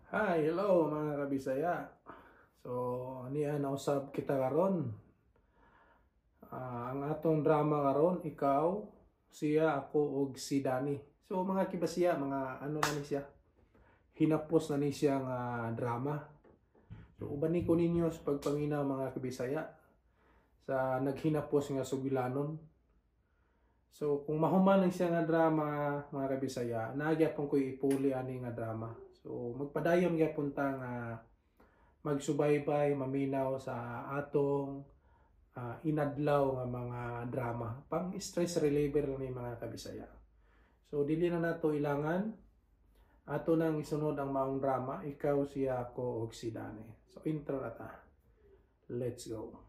Hi, hello mga kabisaya. So, niya nausab kita karon. Ang atong drama karon, ikaw, siya, ako ug si Danny. So mga kibasiya, mga ano na ni siya. Hinapos na ni siya nga drama. So uban ni ko ninyo sa pagpaminaw, mga kabisaya, sa naghinapos nga sugilanon. So kung mahuman ni siya nga drama, mga kabisaya, naa gyapon ko'y ipuli ani nga drama. So magpadayon gyapon ta nga magsubaybay, maminaw sa atong inadlaw nga mga drama. Pang stress reliever lang ni, mga kabisaya. So dili na nato ilangan, ato nang isunod ang maong drama, Ikaw, Siya, Ako ug si Danny. So intro na ta. Let's go.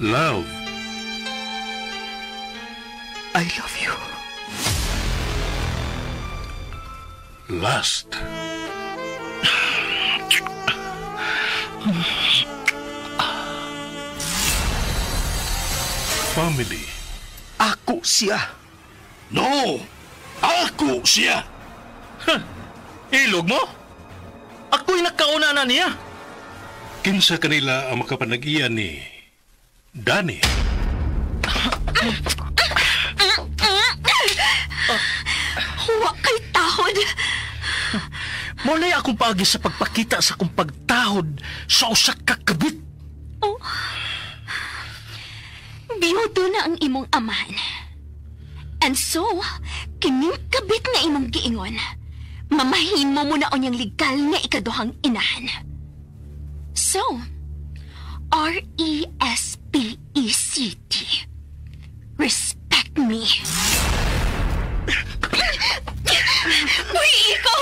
Love, I love you. Lust, family, Ako siya. No! Ako siya! Ilog mo? Ako'y nakauna na niya. Kinsa kanila ang makapanag-iya ni Danny? Wa kay tahod. Mao akong paagi sa pagpakita sa akong pagtahod sa usa ka kabit. Oh. Biyudo na ang imong amahan. And so, kining kabit nga imong giingon, mamahimo mo na unyang legal nga ikaduhang inahan. So, respect. Respect me. Uy, ikaw!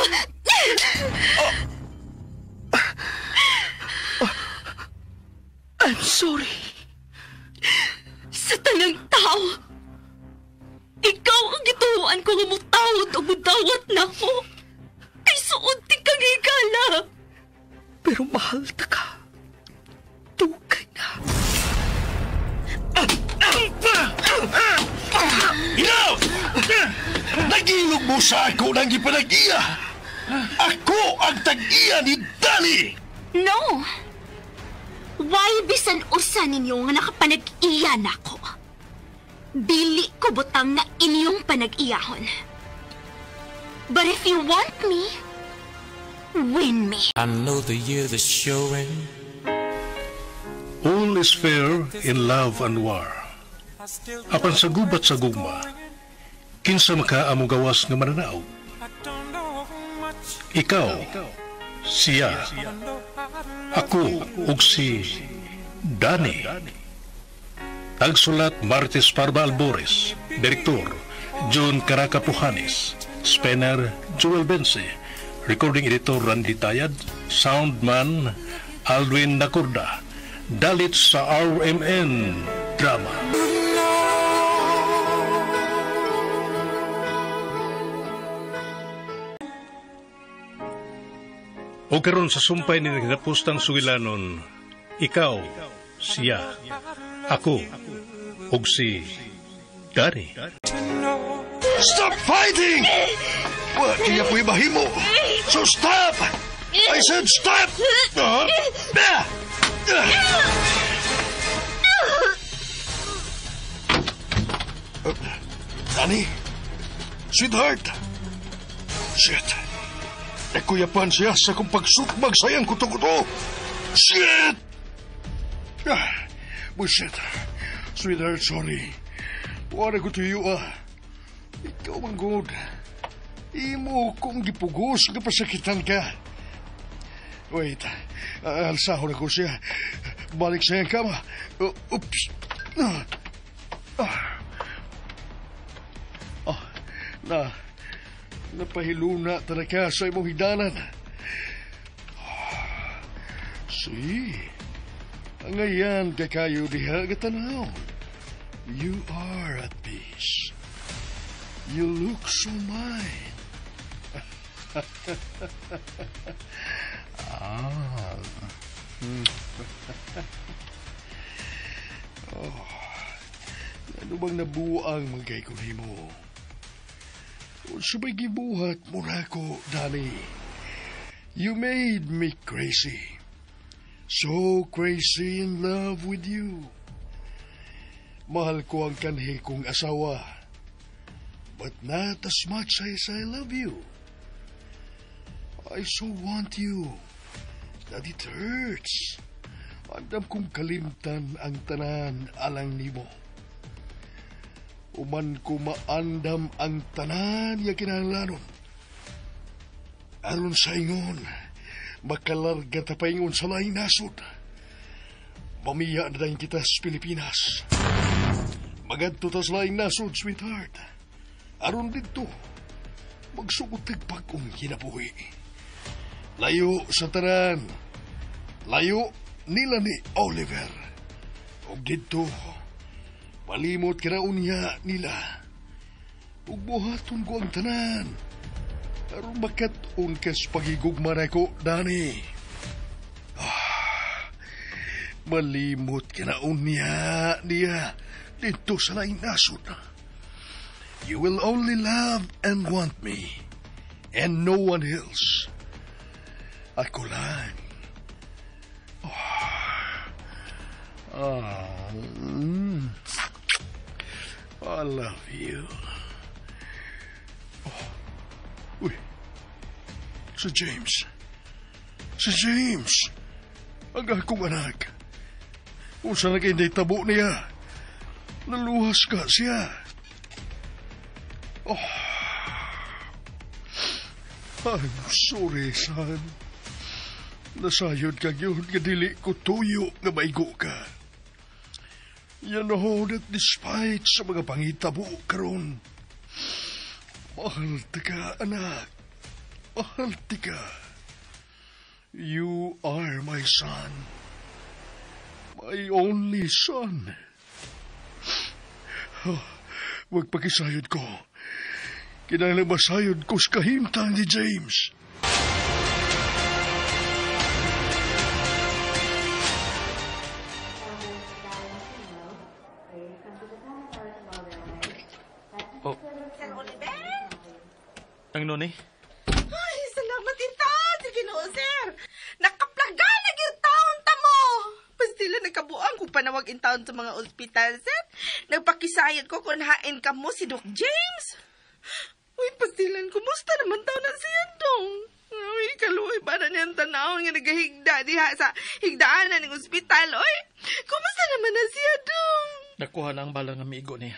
I'm sorry. Sa tanang tao, ikaw ang gituoan ko nga mutawod o mudawat na ko. Kay suod ti kang higala. Pero mahal ta ka. Dugay na. Enough! Nagilog mo sa ako ng gipanag-iya! Ako ang tag-iya ni Danny! No! Why bisan usa ninyo nga nakapanag-iya nako? Dili ko butang nga inyong panag-iyahon. But if you want me, win me. I know the years are showing. All is fair in love and war. Apan sa gubat sa gugma, kinsa makaamo gawas nga mananaog? Ikaw, siya, ako ug si Danny. Tagsulat Martes Parba Albores, Direktor John Caracapujanes, Spanner Joel Bense, Recording Editor Randy Tayad, Soundman Alwin Nacorda. Dalit sa RMN Drama. O karon sa sumpay ni nagapustang sugilanon, ikaw, siya, ako, ug si Danny. Stop fighting! Wa kaya po'y mahimo. So stop! I said stop! Ah! Danny? Sweetheart? Shit! Nakuyapan siya sa kong pagsukmag sa iyang kuto-kuto. Shit! Ah, bullshit. Sweetheart, sorry. Wala ko tuyo ah. Ikaw man good. Imo kong gipugos nga pasakitan ka. Wait, alsahon ako siya. Balik sa iyang kama. Oops. Ah. Ah. Oh, na, napahiluna talaga sa imong higdanan. See, ang ayan kakayo diha gatanaw. You are at peace. You look so mine. Ah. bang nabuang magkay ko nimo? Unsa may gibuhat mo nako, Danny? You made me crazy. So crazy in love with you. Mahal ko ang kanhi kong asawa. But not as much as I love you. I so want you that it hurts. Andam kong kalimtan ang tanan alang nimo. Uman ko maandam ang tanan ya kinahanglanon. Aron sa ingon, makalarga ta paingon sa laing nasod. Mamiya na dayon kita sa Pilipinas. Magadto ta sa laing nasod, sweetheart. Aron didto, magsugod tag bag-ong kinabuhi. Layo sa tanan. Layo nila ni Oliver. Og didto, malimot ka na unya nila. Ug buhaton ko ang tanan. Aron makat-on kas pagigugma nako, Danny. Ah, malimot ka na unya niya didto sa laing nasod. You will only love and want me, and no one else. Ako lang. Oh. I love you. Oh. Uy. Si James. Si James. Ang akong anak. Unsa na kay tabo niya? Naluhas ka siya. Oh. I'm sorry, son. Nasayod ka gyud nga dili ko tuyo nga maigo ka. You know that despite sa mga pangitabo karon, mahal ta ka, anak. Mahal ta ka. You are my son. My only son. Oh, magpakisayod ko. Kinahanglan masayod ko sa kahimtang ni James. Oh. Sir Oliver? Ang noni? Ay, salamat intaon sa Ginoo, sir. Nakaplaga na gyud taon ta mo. Pastila nagkabuang kung panawag in taon sa mga ospital, sir. Nagpakisayod ko kung hain ka mo si Doc James. Uy, pastilan, kumusta naman taon na siya dong? Uy, kaluoy ba na niyang tanawon nga nagahigda diha sa higdaanan ng ospital, oy? Kumusta naman na siya dong? Nakuha na ang bala nga miigo niya.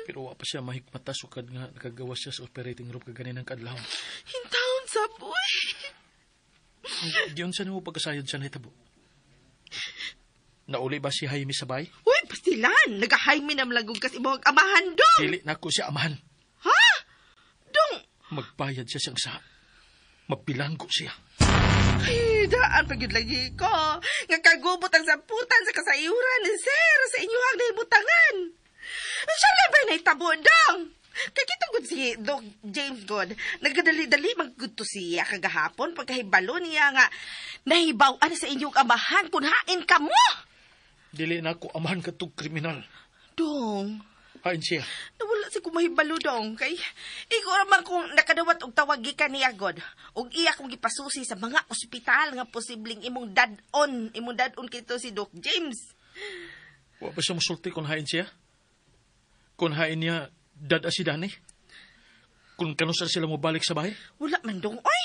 Pero wa pa siya mahigmata sukad nga nakagawa siya sa operating room kaganinang kadlaw. Hintaon sa uy. Diyon sa nimo pagkasayod siya nahitabo. Nauli ba si Jaime sa bay? Uy, pastilan! Nagahaime na malagog kas imong amahan dong! Dili na ko siya amahan. Ha? Dong! Magbayad siya siyang sa. Mabilanggo siya. Ay, daan pa gyud lagi ko. Nga kagubot ang samputan sa kasayuran ni sir sa inyuhang nahibutangan. Siya lang ba'y nahitabo, dong? Kay kitong si Doc James God, nagkadali-dali magguto siya kagahapon pagkahibalo niya nga nahibaw-an sa inyong amahan kung hain ka mo. Dili na ako amahan katong kriminal. Dong, Hain siya. nawala si kumahibalo dong. Kay ikaw raman kung nakadawat og tawag gikan niya God, og iya kong gipasusi sa mga ospital nga posibleng imong dad-on, imong dad-on kito si Doc James. Wa pa siya musulti kung hain siya? Kung hain niya, dad si Danny? Kung kanusar sila mobalik sa bahay? Wala man dong, oy!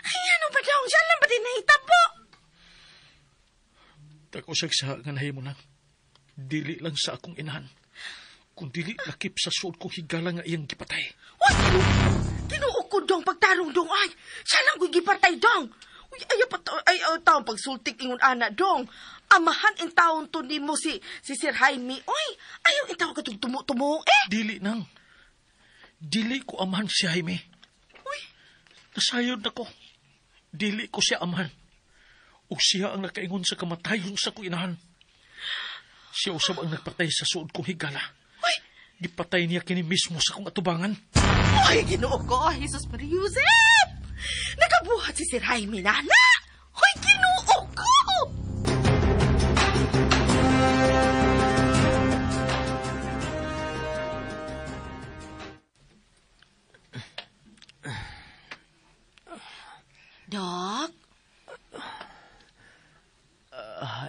Ay, ano ba dong? Siya lang ba din nahitabo? Tako siya sa nga nahimo lang. Dili lang sa akong inahan. Kung dili lakip sa suod ko higala nga iyang gipatay. Uy, tinuo ko dong pagtarong dong ay. Siya lang ko'y gipatay dong. Uy, ay, ay, ay, taong pagsultik ingon ana dong. Amahan in taon to nimo si Sir Jaime. Uy, ayaw in taon katong tumo-tumo eh. Dili nang. Dili ko amahan si Jaime. Uy, Nasayod na ko. Dili ko siya amahan. O siya ang nakaingon sa kamatayon sa kong inahan. Siya usab ang nagpatay sa suod kong higala. Uy, Gipatay niya kini mismo sa akong atubangan. Ay, Ginoo ko, Jesus Maria Joseph! Nakabuhat si Sir Jaime nana! Hoy, Ginoo ko!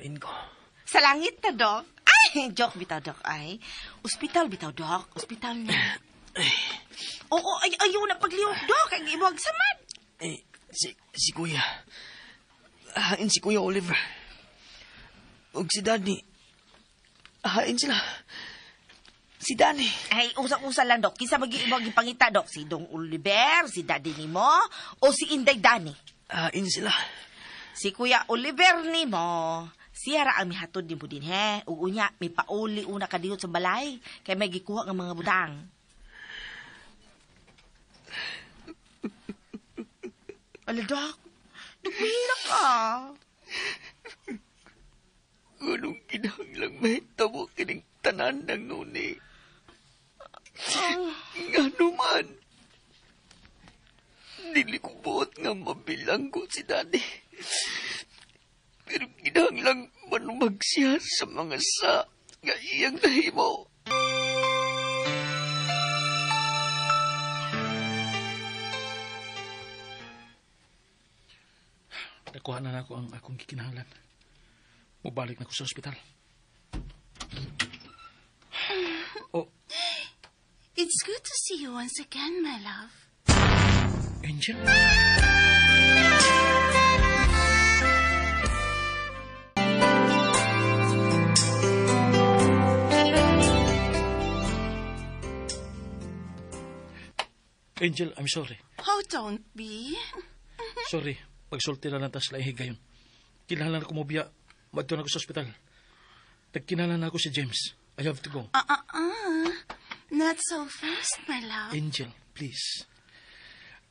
Hain ko. Sa langit na, Dok. Ay, joke bitaw, Dok. Ay, ospital bitaw, Dok. Ospital na. Oo, ay, ayaw na paglihok, Dok. Ang iwag samad. Eh, si Kuya. Hain si Kuya Oliver. Ug si Daddy. Hain sila. Si Danny. Ay, usang-usa lang, Dok. Kinsa mag-iibang ipangita, Dok? Si Dong Oliver, si Daddy nimo, o si Inday Danny? Hain sila. Si Kuya Oliver nimo, siya ra ang mihatod nimo din, he. Ug unya, may pauli una ka dihot sa balay, kay may gikuha nga mga butang. Ala, Dok. Nagpahira ka. Anong kinahanglang mahitabo kining tanan ng nuni? Nga naman. Dili ko buot nga mabilanggo si Daddy. Pero kinahanglang manumag siya sa mga sa nga iyang nahimo. Nakuha na nako ang akong gikinahanglan. Mubalik na ko sa ospital. Oh. It's good to see you once again, my love. Angel? Angel, I'm sorry. Oh, don't be. Sorry. Pagsulti na lang tas lahi gayon. Kinahanglan ako mobiya. Madto na ako sa ospital. Nagkinahanglan na ako si James. I have to go. Not so fast, my love. Angel, please.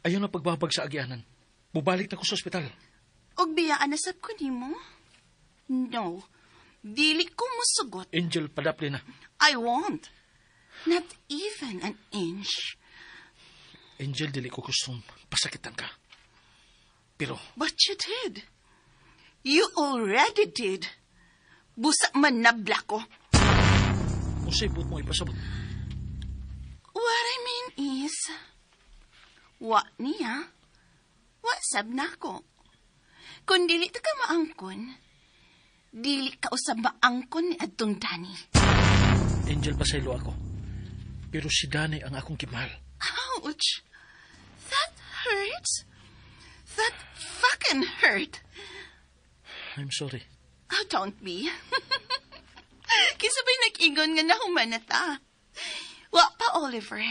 Ayaw na pagbabag sa agianan. Bubalik na ako sa ospital. Og biyaan na sab ko nimo? No. Dili ko musugot. Angel, padapli na. I won't. Not even an inch. Angel, dili ko gustong pasakitan ka. Pero... But you did. You already did. Busa man nabla ko. Usay buot mo ipasabot. What I mean is, wa niya, wa sab nako. Kung dili ta ka maangkon, dili ka usab maangkon ni adtong Danny. Angel, pasaylo ako. Pero si Danny ang akong kimahal. Ouch! That hurts. That fucking hurt. I'm sorry. Oh, don't be. Kisa ba'y nag-ingon nga nahuman na ta? Wa pa, Oliver.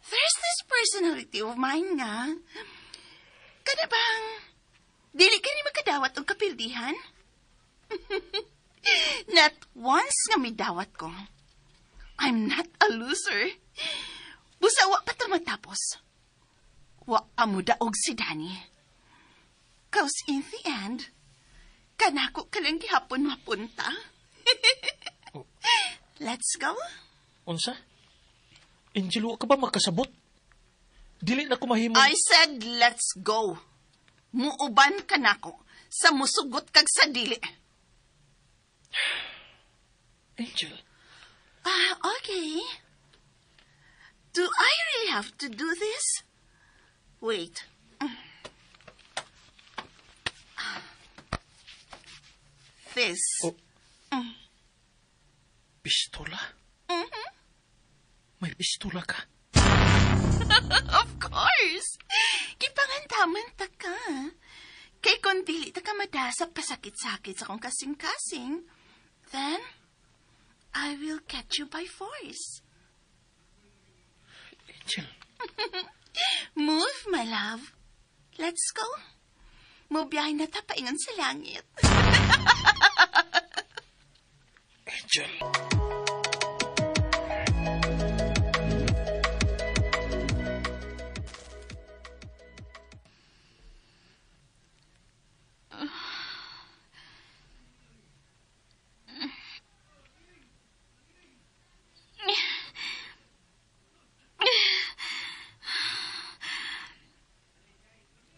There's this personality of mine nga. Kada bang, dili ka ni makadawat og kapildihan? Not once nga midawat ko. I'm not a loser. Busa wa pa ta matapos. Wa pa mo daog si Danny. 'Cause in the end, kanako ka lang gihapon mapunta. Oh. Let's go. Unsa? Angel, wa ka ba makasabot? Dili na ko mahimo. I said let's go. Muuban ka nako sa musugot kag sa dili. Angel. Ah, okay. Do I really have to do this? Wait. This. Oh. Pistola? Mm-hmm. May pistola ka? Of course. Gipangandaman ta ka. Kay kung dili ta ka madasa pasakit-sakit sa kong kasing-kasing, then I will catch you by force. Angel. Move, my love. Let's go. Mubiyahe na ta paingon sa langit. Angel.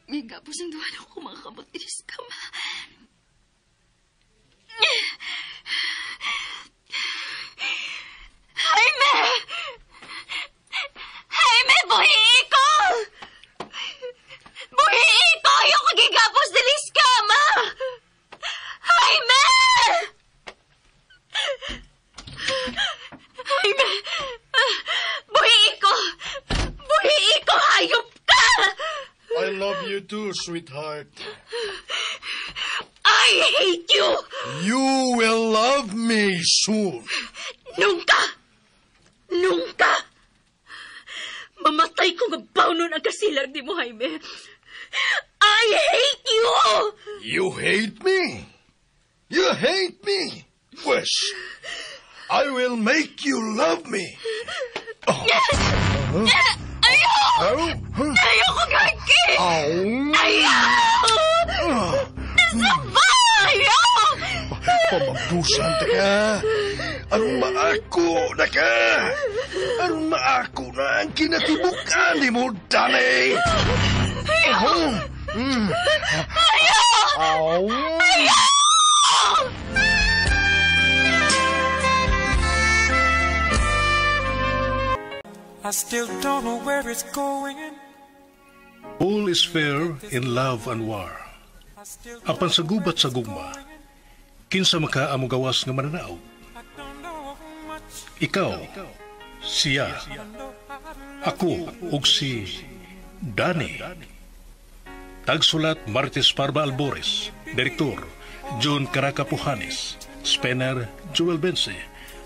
Nagapos ang duwan ako kumakamot inis ka, ma. Jaime! Jaime, buhi ko! Buhi ko! Ayoko gigapos dilis ka, ma! sweetheart. I hate you! You will love me soon. Nunca! Nunca! Mamatay ko nga bawnon ang kasilag ni mo, Jaime. I hate you! You hate me? You hate me? Pues, I will make you love me. Oh. Ayaw! Oh. Ayaw ko, Gagi! Oh. Ayaw! Nasaba! Ayaw! Pamagdusan ta ka. Aron maako na ka. Aron maako na ang kinatibukan ni mo, Danny. Ayaw! Ayaw! Ayaw! I still don't know where it's going. All is fair in love and war. Apan sa gubat sa gugma, kinsa maka amugawas nga mananaog? Ikaw, siya, ako, ug si Danny. Tagsulat Martes Parba Albores, Direktor John Caracapujanes, Spanner Joel Bense,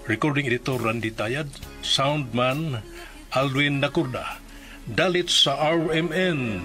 Recording Editor Randy Tayad, Soundman Alwin Nakurda. Dalit sa RMN.